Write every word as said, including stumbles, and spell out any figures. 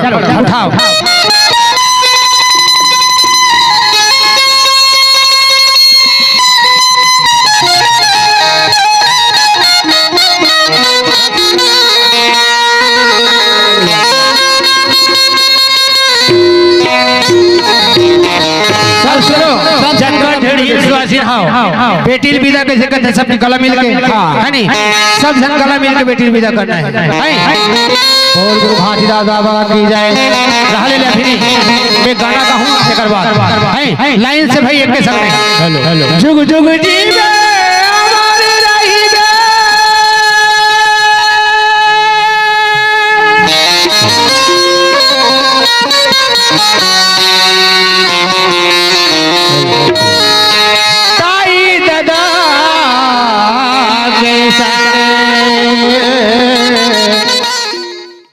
चलो, उठाओ। सब सुनो, सब जंगल ढेड़ी विश्वासी हाव। बेटी ल विदा कैसे करते? सब गला मिल के, हाँ। है नी? सब झन गला मिल के बेटी ल विदा करना है, है? बोल गुरु घासीदास बाबा की जय। रहा ले ले अभी, मैं गाना गाहूँ, तेकर बाद, है? लाइन से भाई, एक के संग में। Hello, hello. जुग जुग जीवे